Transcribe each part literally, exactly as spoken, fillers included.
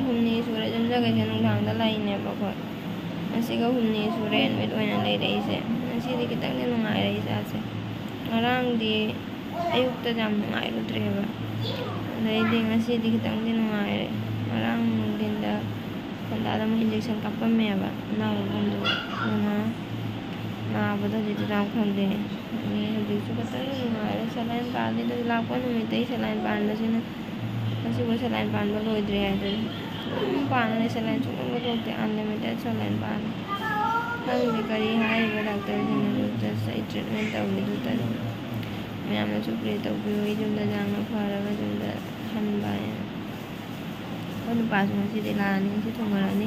ꯍꯨꯝꯅꯤ ꯁꯨꯔꯦ ꯌꯨꯝꯖꯀꯩꯁꯦ ꯅꯨꯡꯗꯥꯡꯗ ꯂꯥꯛꯏꯅꯦꯕ ꯑꯩꯈꯣꯏ꯫ ꯉꯁꯤꯒ ꯍꯨꯝꯅꯤ ꯁꯨꯔꯦ ꯑꯦꯗꯃꯤꯠ ꯑꯣꯏꯅ ꯂꯩꯔꯛꯏꯁꯦ꯫ ꯉꯁꯤꯗꯤ ꯈꯤꯇꯪꯗꯤ ꯅꯨꯡꯉꯥꯏꯔꯦ ꯏꯁꯥꯁꯦ꯫ ꯉꯔꯥꯡꯗꯤ ꯑꯌꯨꯛꯇ ꯌꯥꯝ ꯅꯨꯡꯉꯥꯏꯔꯨꯗ꯭ꯔꯦꯕ꯫ ꯑꯗꯩꯗꯤ ꯉꯁꯤꯗꯤ ꯈꯤꯇꯪꯗꯤ ꯅꯨꯡꯉꯥꯏꯔꯦ꯫ ꯉꯔꯥꯡ ꯅꯨꯡꯊꯤꯟꯗ ꯈꯣꯟꯗꯥꯗ ꯑꯃꯨꯛ ꯏꯟꯖꯦꯛꯁꯟ ꯀꯥꯞꯄꯝꯃꯦꯕ ꯏꯅꯥꯎ ꯑꯍꯨꯝꯗꯨꯒ꯫ ꯑꯗꯨꯅ ꯅꯥꯕꯗꯣ ꯍꯧꯖꯤꯛꯇꯤ ꯌꯥꯝ ꯈꯪꯗꯦ꯫ ꯑꯗꯩ ꯍꯧꯖꯤꯛꯁꯨ ꯈꯤꯇꯪ ꯅꯨꯡꯉꯥꯏꯔꯦ꯫ ꯁꯦꯂꯥꯏꯟ ꯄꯥꯜꯂꯤꯗꯣ ꯂꯥꯛꯄ ꯅꯨꯃꯤꯠꯇꯩ ꯁꯦꯂꯥꯏꯟ ꯄꯥꯟꯕꯁꯤꯅ ꯉꯁꯤꯕꯨ ꯁꯦꯂꯥꯏꯟ ꯄꯥꯟꯕ ꯂꯣꯏꯗ꯭ꯔꯤ ꯍꯥꯏꯗꯨꯅꯤ꯫ ꯑꯗꯨꯝ ꯄꯥꯟꯅ ꯂꯩ, ꯁꯦꯂꯥꯏꯟ ꯁꯨꯡꯂꯧ ꯂꯧꯊꯣꯛꯇꯦ, ꯑꯟꯂꯤꯃꯤꯇꯦꯠ ꯁꯦꯂꯥꯏꯟ ꯄꯥꯟꯅ꯫ ꯈꯪꯗꯦ ꯀꯔꯤ ꯍꯥꯏꯔꯤꯕ ꯗꯥꯛꯇꯔꯁꯤꯡꯅꯁꯨ, just ꯑꯩ ꯇ꯭ꯔꯤꯠꯃꯦꯟ ꯇꯧꯔꯤꯗꯨꯗ ꯑꯗꯨꯝ ꯃꯌꯥꯝꯅꯁꯨ ꯄ꯭ꯔꯦ ꯇꯧꯕꯤꯌꯨ, ꯑꯩ ꯌꯨꯝꯗ ꯌꯥꯝꯅ ꯐꯔꯒ ꯌꯨꯝꯗ ꯍꯟꯕ ꯍꯥꯏꯅ꯫ ꯑꯩꯈꯣꯏ ꯅꯨꯄꯥꯁꯨ ꯉꯁꯤꯗꯤ ꯂꯥꯛꯑꯅꯤ, ꯉꯁꯤ ꯊꯨꯡꯉꯔꯅꯤ꯫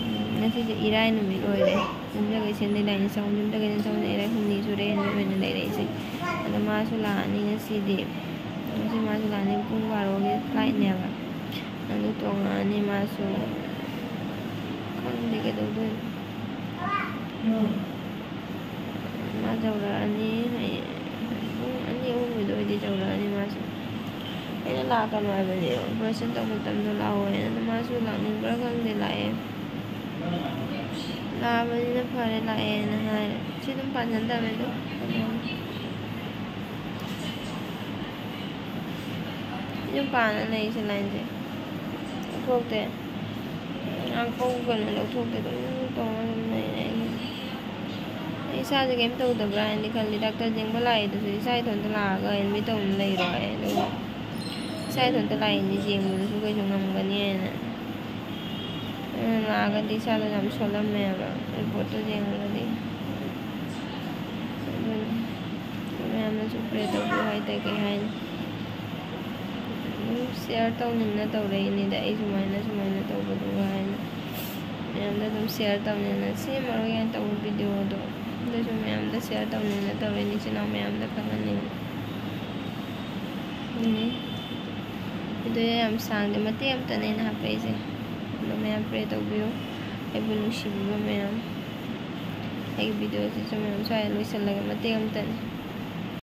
ꯎꯝ, ꯉꯁꯤꯁꯦ ꯏꯔꯥꯏ ꯅꯨꯃꯤꯠ ꯑꯣꯏꯔꯦ꯫ ꯌꯨꯝꯖꯀꯩꯁꯦꯟꯗꯤ ꯂꯥꯛꯏꯅꯤ, ꯆꯍꯨꯝ ꯌꯨꯝꯖꯀꯩꯁꯦꯟ ꯆꯍꯨꯝꯅ ꯏꯔꯥꯏ ꯍꯨꯝꯅꯤ ꯁꯨꯔꯦ ꯑꯦꯗꯃꯤꯠ ꯑꯣꯏꯅ ꯂꯩꯔꯛꯏꯁꯦ꯫ ꯑꯗꯣ ꯃꯥꯁꯨ ꯂꯥꯛꯑꯅꯤ ꯉꯁꯤꯗꯤ꯫ ꯉꯁꯤ ꯃꯥꯁꯨ ꯂꯥꯛꯑꯅꯤ, ꯄꯨꯡ ꯕꯥꯔꯣꯒꯤ ꯐ꯭ꯂꯥꯏꯠꯅꯦꯕ꯫ ꯑꯗꯨ ꯇꯣꯡꯉꯛꯑꯅꯤ ꯃꯥꯁꯨ꯫ ꯈꯪꯗꯦ ꯀꯩꯗꯧꯗꯣꯏꯅꯣ꯫ ꯃꯥ ꯌꯧꯔꯛꯑꯅꯤ ꯍꯌꯦꯡ ꯄꯨꯡ ꯑꯅꯤ ꯑꯍꯨꯝꯒꯤꯗ ꯑꯣꯏꯗꯤ ꯌꯧꯔꯛꯑꯅꯤ ꯃꯥꯁꯨ꯫ ꯑꯩꯅ ꯂꯥꯛꯀꯅꯨ ꯍꯥꯏꯕꯅꯦ, ꯑꯣꯄꯔꯦꯁꯟ ꯇꯧꯕ ꯃꯇꯝꯗ ꯂꯥꯛꯑꯣ ꯍꯥꯏꯅ꯫ ꯑꯗꯣ ꯃꯥꯁꯨ ꯂꯥꯛꯅꯤꯡꯕ꯭ꯔꯥ ꯈꯪꯗꯦ, ꯂꯥꯛꯑꯦ꯫ ꯂꯥꯛꯑꯕꯅꯤꯅ ꯐꯔꯦ, ꯂꯥꯛꯑꯦꯅ ꯍꯥꯏꯔꯦ꯫ ꯁꯤ ꯑꯗꯨꯝ ꯄꯥꯟꯁꯤꯟꯗꯕꯅꯦ ꯑꯗꯣ꯫ ꯌꯨꯝ ꯄꯥꯟꯅ ꯂꯩꯔꯤꯁꯦ ꯂꯥꯏꯟꯁꯦ꯫ ꯂꯧꯊꯣꯛꯇꯦ꯫ ꯉꯥꯛꯄꯧ ꯀꯩꯅꯣ ꯂꯧꯊꯣꯛꯇꯦ꯫ ꯑꯗꯨꯝ ꯇꯧꯔ ꯑꯗꯨꯝ ꯂꯩꯔꯦ ꯑꯩꯒꯤꯗꯤ꯫ ꯑꯩ ꯏꯁꯥꯁꯦ ꯀꯩꯝ ꯇꯧꯗꯕ꯭ꯔꯥ ꯍꯥꯏꯅꯗꯤ ꯈꯜꯂꯤ꯫ ꯗꯥꯛꯇꯔ ꯌꯦꯡꯕ ꯂꯥꯛꯏꯗꯨꯁꯨ ꯏꯁꯥ ꯏꯊꯟꯇ ꯂꯥꯛꯑꯒ ꯑꯦꯗꯃꯤꯠ ꯇꯧꯅ ꯂꯩꯔꯣ ꯍꯥꯏ꯫ ꯑꯗꯨꯒ ꯏꯁꯥ ꯏꯊꯟꯇ ꯂꯥꯛꯏꯅꯤ, ꯌꯦꯡꯕꯗꯨꯁꯨ ꯀꯩꯁꯨ ꯉꯝꯒꯅꯤ ꯍꯥꯏꯅ꯫ ꯑꯗꯨꯅ ꯂꯥꯛꯑꯒꯗꯤ ꯏꯁꯥꯗꯣ ꯌꯥꯝ ꯁꯣꯜꯂꯝꯃꯦꯕ, ꯔꯤꯄꯣꯔꯠꯇꯣ ꯌꯦꯡꯉꯒꯗꯤ꯫ ꯑꯗꯨꯅꯤ꯫ ꯃꯌꯥꯝꯅꯁꯨ ꯄ꯭ꯔꯦ ꯇꯧꯕꯤꯌꯨ ꯍꯥꯏꯇꯥꯔꯦ, ꯀꯩ ꯍꯥꯏꯅꯤ꯫ ꯑꯗꯨꯝ ꯁꯤꯌꯔ ꯇꯧꯅꯤꯡꯅ ꯇꯧꯔꯛꯏꯅꯤꯗ, ꯑꯩ ꯁꯨꯃꯥꯏꯅ, ꯁꯨꯃꯥꯏꯅ ꯇꯧꯕꯗꯨꯒ ꯍꯥꯏꯅ꯫ ꯃꯌꯥꯝꯗ ꯑꯗꯨꯝ ꯁꯤꯌꯔ ꯇꯧꯅꯤꯡꯅ, ꯁꯤ ꯃꯔꯨ ꯑꯣꯏꯅ ꯇꯧꯕ ꯚꯤꯗꯤꯑꯣꯗꯣ꯫ ꯑꯗꯨꯁꯨ ꯃꯌꯥꯝꯗ ꯁꯤꯌꯔ ꯇꯧꯅꯤꯡꯅ ꯇꯧꯔꯛꯏꯅꯤ, ꯏꯆꯤꯜ ꯏꯅꯥꯎ ꯃꯌꯥꯝꯗ ꯈꯪꯍꯟꯅꯤꯡꯅ꯫ ꯑꯗꯨꯅꯤ꯫ ꯚꯤꯗꯤꯑꯣ ꯌꯥꯝ ꯁꯥꯡꯗꯦ, ꯃꯇꯦꯛ ꯑꯃꯇꯅꯦ ꯑꯩꯅ ꯍꯥꯞꯄꯛꯏꯁꯦ꯫ ꯑꯗꯣ ꯃꯌꯥꯝ ꯄ꯭ꯔꯦ ꯇꯧꯕꯤꯌꯨ, ꯑꯩꯕꯨ ꯅꯨꯡꯁꯤꯕꯤꯕ ꯃꯌꯥꯝ꯫ ꯑꯩꯒꯤ ꯚꯤꯗꯤꯑꯣꯁꯤꯁꯨ ꯃꯌꯥꯝ ꯁ꯭ꯋꯥꯏꯗ ꯂꯣꯏꯁꯤꯜꯂꯒꯦ, ꯃꯇꯦꯛ ꯑꯃꯇꯅꯤ꯫